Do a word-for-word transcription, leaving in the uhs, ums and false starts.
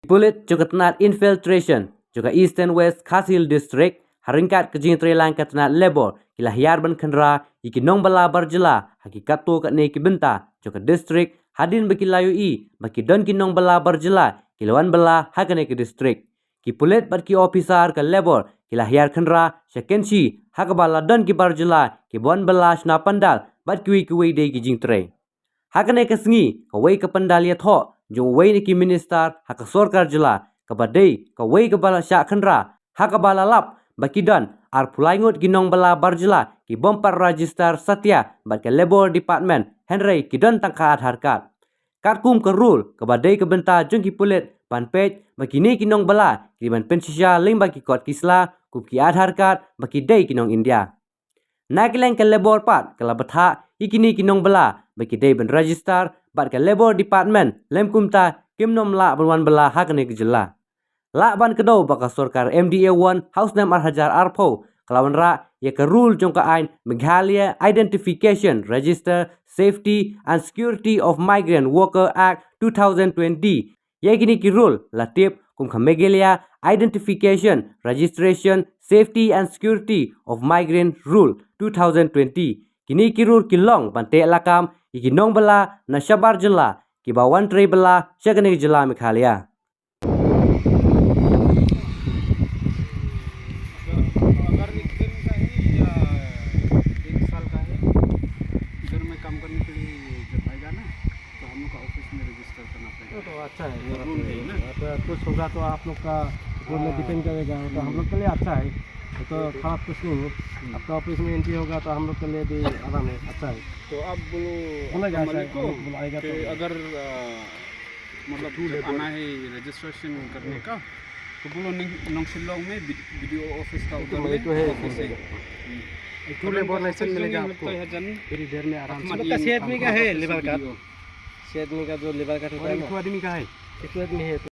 Pulit jong ka tnat infiltration jong ka Eastern West Khasi Hills District, ha ryngkat ka jingtreilang ka tnat Labour, ki la hiar ban khynra ïa ki nongbylla bar jylla ha ki katto katne ki bynta jong ka district, hadien ba ki la ïohi ba ki don ki nongbylla bar jylla ki la wan bylla ha kane ka district. Ki pulit bad ki ophisar ka Labour ki la hiar khynra sha Kynshi, ha kaba la don ki bar jylla kiba wan bylla shna pandal bad kiwei kiwei de ki jingtrei. Ha kane ka sngi, kawei ka pandal ïathoh jong uwei na ki minister ha ka sorkar jylla, kaba dei kawei kaba la shah khynra, ha kaba la lap ba ki don arphew lai ngut ki nongbylla bar jylla ki bym pat register satia bad ka Labour Department, hynrei ki don tang ka Aadhaar card. Katkum ka rule, kaba dei ka bynta jong ki pulit ban peit ba kine ki nongbylla ki dei ban pynshisha lyngba ki kot ki sla kum ki Aadhaar card ba ki dei ki nong India. Na ka liang ka Labour pat ka la bthah ïa kine ki nongbylla ba ki dei ban register bad ka Labour Department, lym kumta kim nym lah ban wan bylla ha kane ka jylla. Lah ban kdew ba ka sorkar M D A one ha u snem ar hajar arphew ka la wanrah ïa ka rule jong ka aiñ Meghalaya Identification Register, Safety and Security of Migrant Worker Act two thousand twenty. Ïa kine ki rule la tip kum ka Meghalaya Identification, Registration, Safety and Security of Migrant Rule two thousand twenty. Kine ki rule ki long ban teh lakam ïa ki nongbylla na shabar jylla kiba wan trei bylla sha kane ka jylla Meghalaya. अगर एक दिन का है या एक साल का है, इधर में काम करने के लिए जब आएगा ना, तो हम लोग का ऑफिस में रजिस्टर करना पड़ेगा। तो अच्छा है, वो रूल है ना। तो कुछ होगा तो आप लोग का ऊपर में हाँ। डिपेंड करेगा, तो हम लोग के लिए अच्छा है। तो खराब कुछ नहीं है। आपका ऑफिस में एंट्री होगा तो हम लोग के लिए भी आराम है, अच्छा है। तो आप बोलो बोला जा आपका मालिक को कि अगर, अ, मतलब जब आना है रजिस्ट्रेशन करने का, तो बोलो नोंगशिल्लोंग में बीडीओ ऑफिस का उधर में तो है, ऑफिस है। एक ठो लेबर लाइसेंस मिलेगा आपको। थोड़ी देर में आराम से। आपका छह आदमी का है लेबर कार्ड? छह आदमी का जो लेबर कार्ड होता है ना, एक आदमी का है। एक आदमी है।